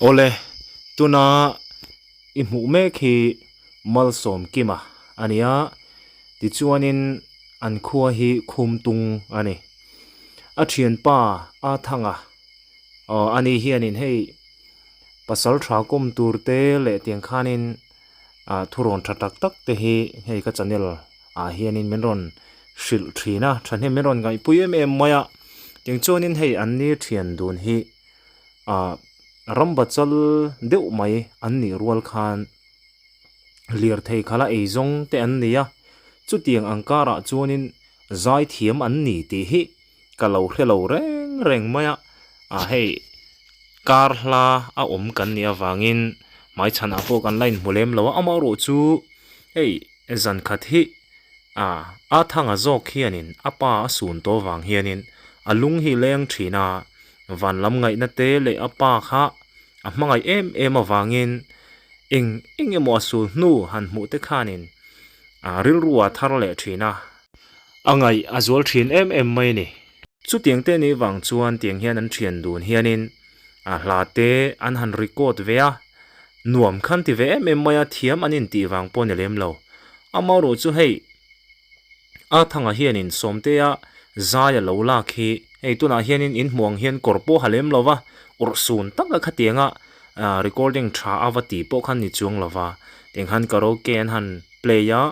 Awle, tuna i hmuh mek hi Malsawmkima a ni a, tichuanin an khua hi Khumtung a ni. A thianpa A Thanga aw a ni hianin hei pasal tha kawm tur te leh tiang khanin ah thurawn tha tak tak te hi hei ka channel ah hianin min rawn hrilh thin a, thahnem min rawn ngaihpui em em mai a, tiang chuanin hei an ni thian dun hi ah rambachal deuh mai an nih rual khan lirthei khala eizawng te an ni a, chutiang ang karah chuanin zaithiam an ni tih hi ka lo hre lo reng reng mai a, ah hei kar hla a awm kan nih avangin hmaichhanah pawh kan la inhmu lem lo a, amaherawh chu hei zan khat hi ah a thanga zawk hianin a pa a sun tawh avang hianin a lung hi leng thin a, van lam ngaihna te leh a pa kha a hmangaih em em avangin eng eng emaw a sul hnu han hmuh te khanin ah rilru a thar leh thin a. A ngaih a zual thin em em mai a ni. Chutiang te nih vang chuan tiang hian an thian dun hianin a hla te an han record ve a, nuam khan ti ve em em mai a, thiam an intih vang pawh a ni lem lo. Amaherawh chu hei a thangah hianin Sawmtea zai a lo lak hi hei tunah hianin in hmuh ang hian kawr pawh ha lem lo va, awrh sun taka khatianga recording tha a va tih pawh khan ni chuang lo va, tiang khan karaoke an han play a.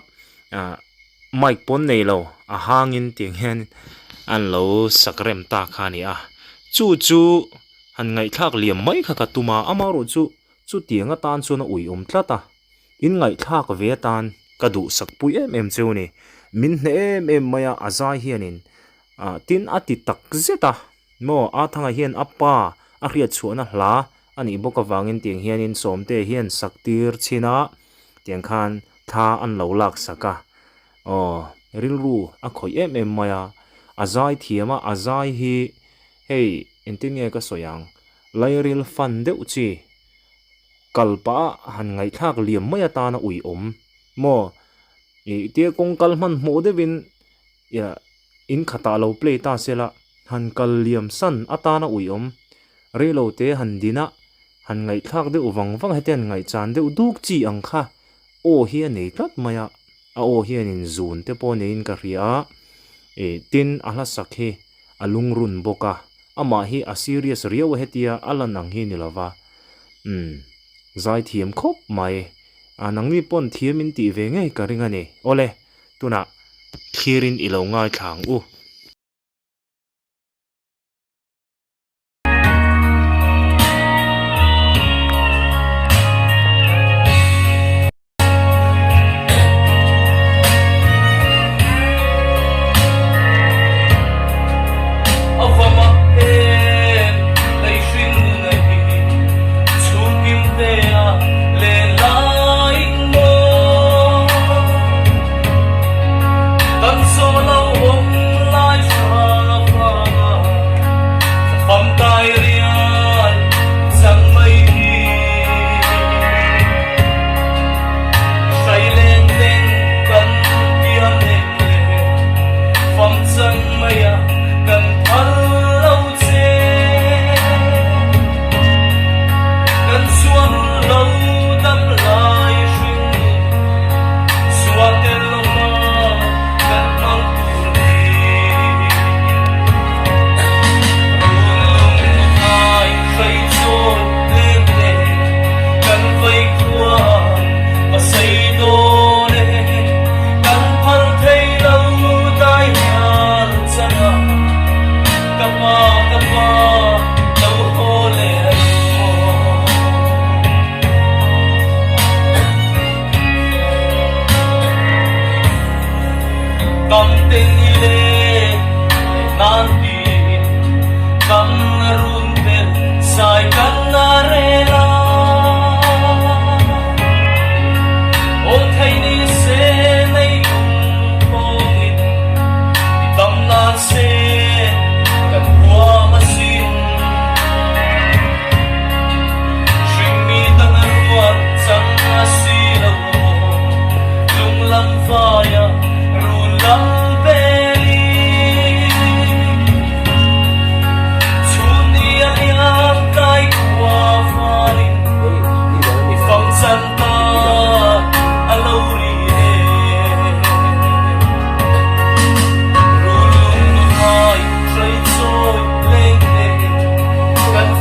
Mic pawn nei lo a hangin tiang hian an lo sak rem ta kha a ni a, chu chu han ngaihthlak liam mai kha ka tum a, amaherawh chu chutiang atan chuan a uiawm tlat a, in ngaihthlak ve atan ka duhsak pui em em cheu a ni, min hneh em em mai a, a zai hianin ah tin a ti tak zet a, maw a thangah hian a pa a hriat chhuahna hla a nih bawk avangin tiang hianin Sawmte hian sak tir chhin a, tiang khan. Thla an lo lak sak a, aw rilru a khawih em em mai a, a zai thiam a, a zai hi hei engtin nge ka sawi ang, lairil fan deuh chi kal pah a han ngaihthlak liam mai atana uiawm maw ih tia kawng kal hmanhmawh deuhin Ia, in khatah lo play ta sela, han kal liam san atana uiawm, reilo te han din a, han ngaihthlak deuh vang vang heti han ngaihchan deuh duk chi ang kha aw hi a nei tlat mai a, a aw hianin zun te pawh neiin ka hria a, ih tin a hla sak hi a lungrun bawk a, amah hi a serious riau a hetia a lan ang hi ni lova, umm zaithiam khawp mai, a nangni pawn thiam in tih ve ngei ka ring a ni, awle. Tunah thlirin i lo ngaithla ang u.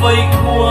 Vai khua.